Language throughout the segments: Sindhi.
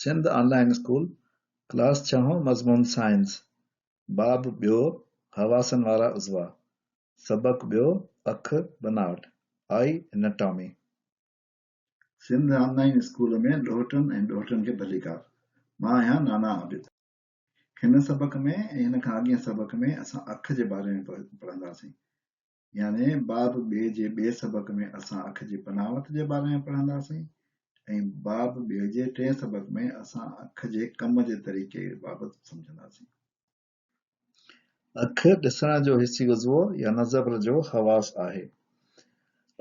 سنڌ آن لائين اسڪول، ڪلاس ڇهون، مضمون سائنس، باب ٻيو، حواسن وارا عضوا، سبق ٻيو، اک، بناوٽ، Eye Anatomy. Sindh online school ۾ ڏوهٽن ۽ ڏوهٽن کي ڀليڪار. مان آهيان نانا عابد. هن سبق ۾ ۽ هن کان اڳئين سبق ۾ اسان اک جي باري ۾ پڙهنداسين. يعني باب ٻئي جي ٻئي سبق ۾ اسان اک جي بناوت جي باري ۾ پڙهنداسين ۽ باب ٻئي جي ٽئين سبق ۾ اسان اک جي ڪم جي طريقي بابت سمجهنداسين. اک ڏسڻ جو حسي عضوو يا نظر جو حواس آهي.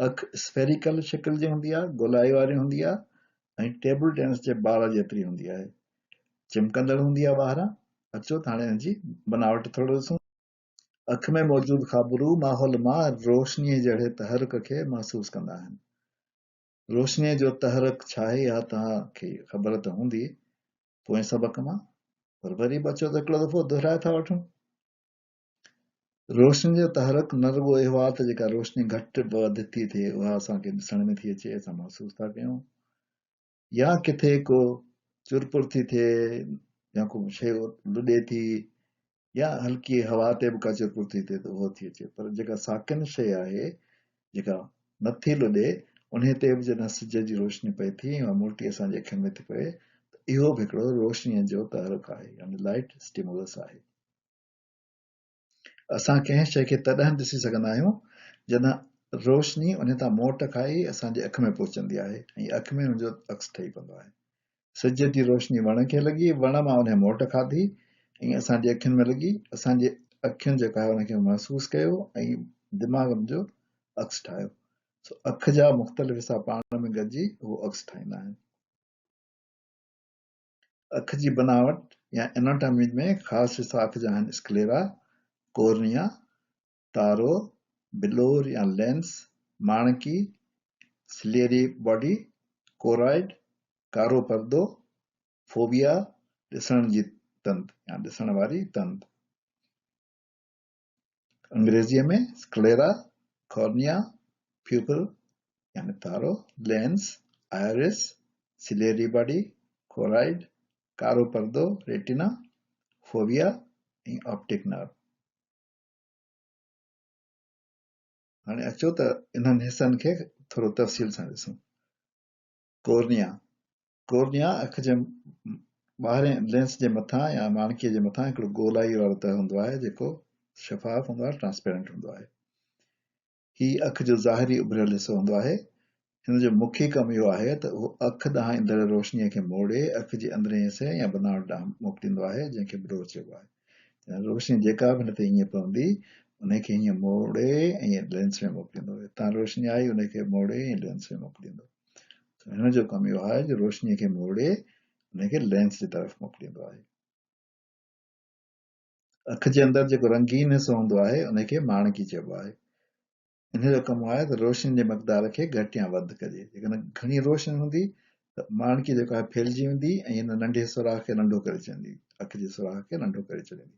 اک اسفيريڪل شڪل جي هوندي آهي، گولائي واري هوندي آهي ۽ ٽيبل ٽينس جي بال جيتري هوندي آهي. چمڪندڙ هوندي آهي ٻاهران. اچو ته هاڻي ان جي بناوٽ ٿورو ڏسون. اک ۾ موجود خابرو ماحول مان روشنيء جهڙي تحرڪ کي محسوس ڪندا آهن. روشنيء جو تحرڪ ڇاهي اها توهان کي خبر ته هوندي پوئين سبق مان، پر وري به اچو ته هڪڙو دفعو دهرائي ٿا وٺون. روشنيء جو تحرڪ نه رڳو اهو آهي ته جيڪا روشني گهٽ وڌ ٿي ٿئي اها اسان کي ڏسڻ ۾ ٿي اچي اسان محسوس ٿا ڪيون يا ڪٿي ڪو چرپر ٿي ٿئي يا ڪو شيء لڏي ٿي يا هلڪي هوا تي به ڪا چرپر ٿي ٿئي ته اهو ٿي اچي پر جيڪا ساڪن شيء آهي جيڪا نٿي لڏي انهي تي به جڏهن سج جي روشني پئي ٿي ۽ اها موٽي اسان جي اکين ۾ ٿي پئي ته اهو به هڪڙو روشنيء جو تحرڪ آهي يعني لائٽ اسٽيمولس آهي. اسان ڪنهن شيء کي تڏهن ڏسي سگهندا آهيون جڏهن روشني انهي تان موٽ کائي اسان جي اک ۾ پهچندي آهي ۽ اک ۾ ان جو عڪس ٺهي پوندو آهي. سج جي روشني وڻ کي لڳي، وڻ مان انهي موٽ کاڌي ۽ اسان جي اکين ۾ لڳي، اسان جي اکين جيڪو آهي ان کي محسوس ڪيو ۽ دماغ ان جو عڪس ٺاهيو. سو اک جا مختلف حصا پاڻ ۾ گڏجي اهو عڪس ٺاهيندا آهن. اک جي بناوٽ يا اناٽامي ۾ خاص حصا اک جا آهن اسڪليرا، ڪورنيا، تارو، بلور يا لينس، ماڻڪي، سليري باڊي، ڪورائيڊ، ڪارو پردو، فوبيا، ڏسڻ جي تند يا ڏسڻ واري تند. انگريزيء ۾ اسڪليرا، ڪارنيا، پيوپل يعني تارو، لينس، آئرس، سليري باڊي، ڪورائيڊ، ڪارو پردو، ريٽينا، فوبيا ۽ آپٽڪ نرو. هاڻي اچو ته انهن حصن کي ٿورو تفصيل سان ڏسون. ڪورنيا، ڪورنيا اک جي ٻاهرين لينس جي مٿان يا ماڻڪي جي مٿان هڪڙو گولائي وارو تهه هوندو آهي جيڪو شفاف هوندو آهي، ٽرانسپيرنٽ هوندو آهي. هي اک جو ظاهري اڀريل حصو هوندو آهي. هن جو مکيه ڪم اهو آهي ته اهو اک ڏانهن ايندڙ روشنيء کي موڙي اک جي اندرئين حصي يا بناوٽ ڏانهن موڪليندو آهي، جنهن کي بلور چئبو آهي. يعني روشني جيڪا به هن تي ائين پوندي، انهي کي هيئن موڙي ۽ لينس ۾ موڪليندو. هتان روشني آئي، انهي کي موڙي ۽ لينس ۾ موڪليندو. هن جو ڪم اهو آهي جو روشنيء کي موڙي انهي کي لينس جي طرف موڪليندو آهي. اک جي اندر جيڪو رنگين حصو هوندو آهي، انهي کي ماڻڪي چئبو آهي. انهيء جو ڪم آهي ته روشني جي مقدار کي گهٽ يا وڌ ڪجي. جيڪڏهن گهڻي روشني هوندي ته ماڻڪي جيڪو آهي ڦهلجي ويندي ۽ هن ننڍي سوراخ کي ننڍو ڪري ڇڏيندي، اک جي سوراخ کي ننڍو ڪري ڇڏيندي.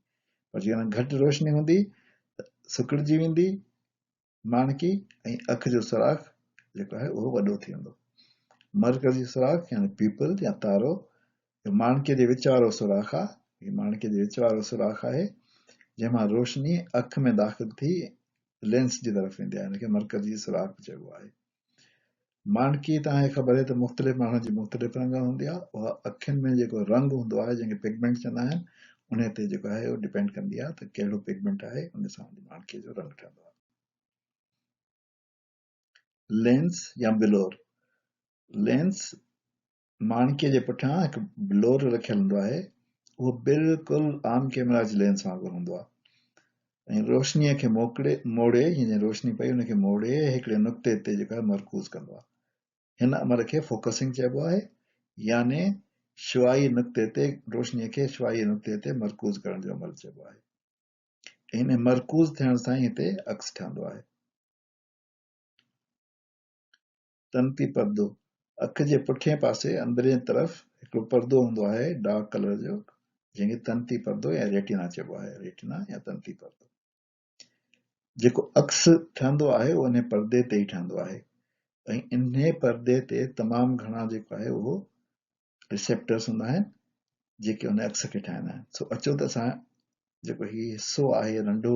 پر جيڪڏهن گهٽ روشني هوندي ته سڪڙجي ويندي ماڻڪي ۽ اک جو سوراخ جيڪو آهي اهو وڏو ٿي ويندو. مرڪزي سوراخ يعني پيپل يا تارو اهو ماڻڪي جي وچ وارو سوراخ آهي. هي ماڻڪي جي وچ وارو سوراخ آهي جنهن مان روشني اک ۾ داخل ٿي لينس جي طرف ويندي آهي، ان کي مرڪزي سوراخ به چئبو آهي. ماڻڪي توهان کي خبر آهي ته مختلف ماڻهن جي مختلف رنگ هوندي آهي، اها اکين ۾ جيڪو رنگ هوندو آهي جنهن کي پگمينٽ چوندا آهن، انهي تي جيڪو آهي اهو ڊپينڊ ڪندي آهي ته ڪهڙو پگمينٽ آهي ان سان ان ماڻڪي جو رنگ ٺهندو آهي. لينس يا بلور، لينس ماڻڪي جي پٺيان هڪ بلور رکيل هوندو آهي، اهو بلڪل عام ڪيمرا جي لينس وانگر هوندو آهي ۽ روشنيء کي موڪڙي موڙي يعني روشني پئي ان کي موڙي هڪڙي نقطي تي جيڪو آهي مرڪوز ڪندو آهي. هن عمل کي فوڪسنگ چئبو آهي يعني شعاعي نقطي تي روشنيء کي شعاعي نقطي تي مرڪوز ڪرڻ جو عمل چئبو آهي. ۽ ان مرڪوز ٿيڻ سان ئي هتي عڪس ٺهندو آهي. تنتي پردو، اک جي پٺئين پاسي اندرئين طرف هڪڙو پردو هوندو آهي ڊارڪ ڪلر جو جنهن کي تنتي پردو يا ريٽينا چئبو آهي، ريٽينا يا تنتي پردو. جيڪو عڪس ٺهندو آهي اهو انهي پردي تي ئي ٺهندو آهي ۽ انهي پردي تي تمام گهڻا جيڪو آهي اهو ريسيپٽرس هوندا آهن جيڪي ان عڪس کي ٺاهيندا آهن. سو اچو ته اسان جيڪو هي حصو آهي ننڍو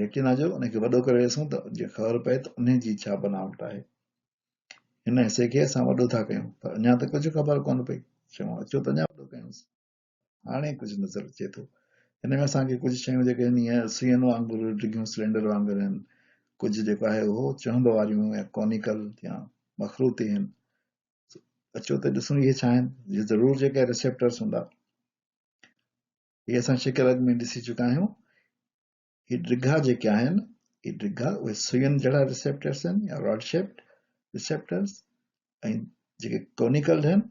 ريٽينا جو ان کي وڏو ڪري ڏسون ته جيئن خبر پئي ته ان جي ڇا بناوٽ آهي. هن حصي کي اسان وڏو ٿا ڪيون پر اڃا ته ڪجهه خبر ڪونه پئي. چئون اچو ته اڃا وڏو ڪيونس. هاڻي ڪجهه نظر اچي ٿو. هن ۾ اسان کي ڪجهه شيون جيڪي آهن ائين سوئين وانگر ڊگهيون سلينڊر وانگر آهن. ڪجهه جيڪو آهي اهو چهنب واريون يا ڪونيڪل يا مخروطي آهن. اچو ته ڏسون اهي ڇا آهن. اهي ضرور جيڪي ريسيپٽرس هوندا. هي اسان شڪل اڳ ۾ ڏسي چڪا آهيون. هي ڊگها جيڪي آهن، هي ڊگها اهي سوئين جهڙا ريسيپٽرس آهن يا راڊ شيپڊ ريسيپٽرس ۽ جيڪي ڪونيڪل آهن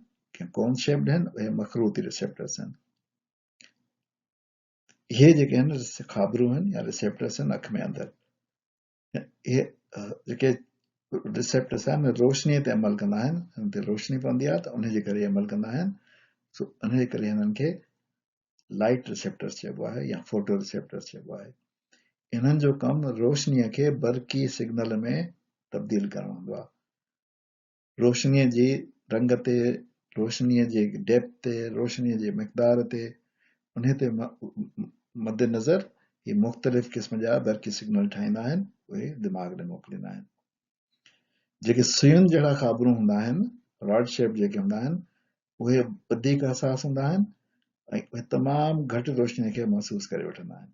يا ڪون شيپڊ آهن اهي مخروطي ريسيپٽرس آهن. اهي جيڪي آهن خابرو آهن يا ريسيپٽرس آهن اک ۾ اندر. اهي جيڪي ريسيپٽرس آهن روشنيء تي عمل ڪندا آهن، هن تي روشني پوندي آهي ته ان جي ڪري عمل ڪندا آهن. سو ان جي ڪري هنن کي لائٽ ريسيپٽرس چئبو آهي يا فوٽو ريسيپٽرس چئبو آهي. انهن جو ڪم روشنيء کي برقي سگنل ۾ تبديل ڪرڻ هوندو آهي. روشنيء جي رنگ تي، روشنيء جي ڊيپٿ تي، روشنيء جي مقدار تي، انهي تي مدنظر هي مختلف قسم جا برقي سگنل ٺاهيندا آهن، اهي دماغ ڏي موڪليندا آهن. جيڪي سوئين جهڙا خابرو هوندا آهن، راڊ شيپ جيڪي هوندا آهن، اهي وڌيڪ حساس هوندا آهن ۽ اهي تمام گهٽ روشنيء کي محسوس ڪري وٺندا آهن.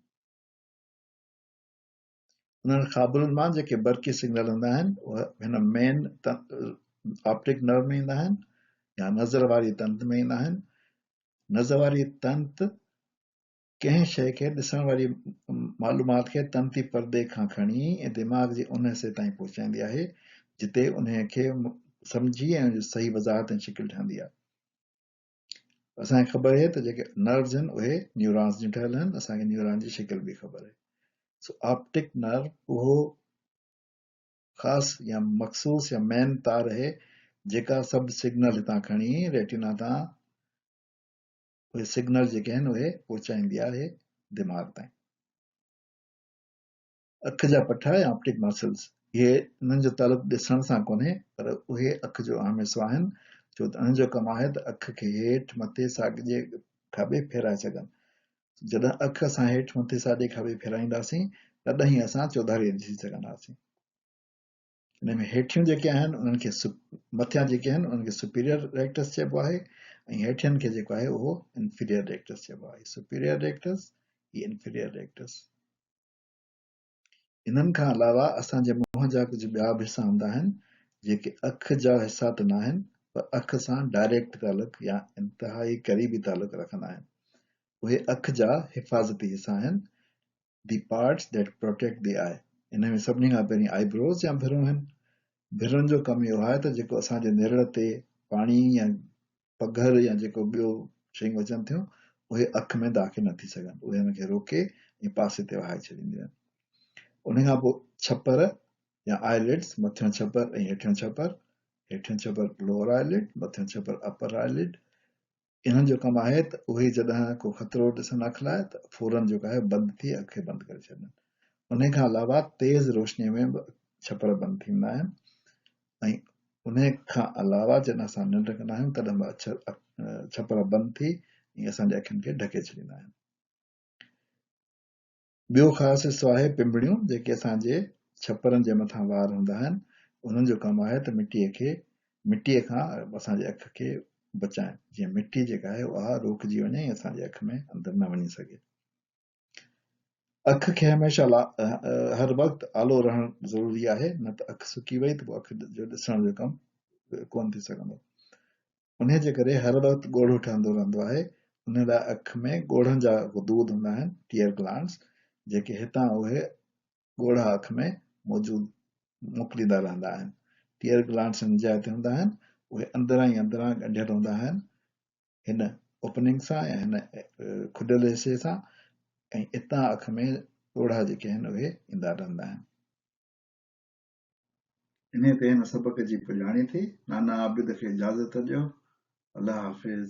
انهن خابرن مان جيڪي برقي سگنل هوندا آهن، اهي هن مين آپٽڪ نرو ۾ ايندا آهن يا نظر واري تنت ۾ ايندا آهن. نظر واري تنت ڪنهن شيء کي ڏسڻ واري معلومات کي تنتي پردي کان کڻي ۽ دماغ جي ان حصي تائين پهچائيندي آهي، جتي انهيء کي سمجهي ۽ ان جي صحيح وضاحت ۽ شڪل ٺهندي آهي. اسان کي خبر آهي ته جيڪي نروز آهن اهي نيورانز جون ٺهيل آهن، اسان کي نيوران جي شڪل به خبر آهي. سو آپٽڪ نرو اهو خاص يا مخصوص يا مين تار آهي، جيڪا سڀ سگنل هتان کڻي ريٽينا تان اهي سگنل جيڪي آهن اهي پهچائيندي آهي دماغ تائين. اک جا پٺا يا آپٽڪ مسلز اهي انهن جو تعلق ڏسڻ سان ڪونهي پر اهي اک جو اهم حصو آهن ڇو ته انهن جو ڪم آهي ته اک کي هيٺ مٿي ساڄي کاٻي ڦيرائي سگهن. جڏهن اک اسان هيٺ مٿي ساڄي کاٻي ڦيرائينداسين تڏهن ئي اسان چوڌاري ڏسي سگهنداسين. ان ۾ هيٺيون جيڪي آهن انهن کي مٿيان جيڪي آهن انهن کي سپيريئر ريڪٽس چئبو آهي ۽ هيٺين کي جيڪو آهي اهو انفيريئر ريڪٽس چئبو آهي. سپيريئر ريڪٽس هي انفيريئر ريڪٽس. انهن کان علاوه اسان جي منهن جا ڪجهه ٻيا به حصا هوندا آهن جيڪي اک جا حصا ته ناهن پر اک سان ڊائريڪٽ تعلق يا انتهائي قريبي تعلق رکندا آهن. اهي اک جا حفاظتي حصا آهن The parts that protect the eye، انهن ۾ سڀني کان پهرين آئي بروز يا ڀرون آهن. ڀرن جو ڪم اهو آهي ته جيڪو اسان جي نرڙ تي پاڻي يا پگهر يا جيڪو ٻيو شيون اچن ٿيون اهي اک ۾ داخل نه ٿي سگهن، اهي ان کي روڪي ۽ پاسي تي وهائي ڇڏينديون آهن. ان کان پوء ڇپر يا آئي لڊس، مٿيون ڇپر ۽ هيٺيون ڇپر، هيٺيون ڇپر لوئر آئي لڊ، مٿيون ڇپر اپر آئي لڊ، انهن جو ڪم آهي ته اهي جڏهن ڪو خطرو ڏسن اک لاء ته فورن جيڪو آهي بند ٿي اک کي بند ڪري ڇڏن. انهي کان علاوه تيز روشنيء ۾ به ڇپر بند ٿيندا آهن ۽ انهي کان علاوه جڏهن اسان ننڊ ڪندا آهيون تڏهن به ڇپر بند ٿي ۽ اسان جي اکين کي ڍڪي ڇڏيندا آهن. ٻيو خاص حصو آهي پنبڻيون جيڪي اسان جي ڇپرن جي مٿان وار هوندا آهن انهن جو ڪم آهي ته مٽيء کي مٽيء کان اسان جي اک کي بچائين جيئن مٽي جيڪا آهي اها روڪجي وڃي ۽ اسان جي اک ۾ اندر نه وڃي سگهي. اک کي هميشه هر وقت آلو رهڻ ضروري آهي نه ته اک سڪي وئي ته پوء اک جو ڏسڻ جو ڪم ڪونه ٿي سگهندو. انهيء جي ڪري هر وقت ڳوڙهو ٺهندو رهندو آهي. انهيء لاء اک ۾ ڳوڙهن جا غدود هوندا آهن، Tear Glands، جيڪي هتان اهي ڳوڙها اک ۾ موجود موڪليندا رهندا آهن. Tear Glands هن جاء تي هوندا آهن، اهي اندران ئي اندران ڳنڍيل هوندا آهن، هن Opening سان يا هن کليل حصي سان ۽ اتان اک ۾ ڳوڙها جيڪي آهن اهي ايندا رهندا آهن. انهيء تي هن سبق جي پڄاڻي ٿي. نانا عابد کي اجازت ڏيو. الله حافظ.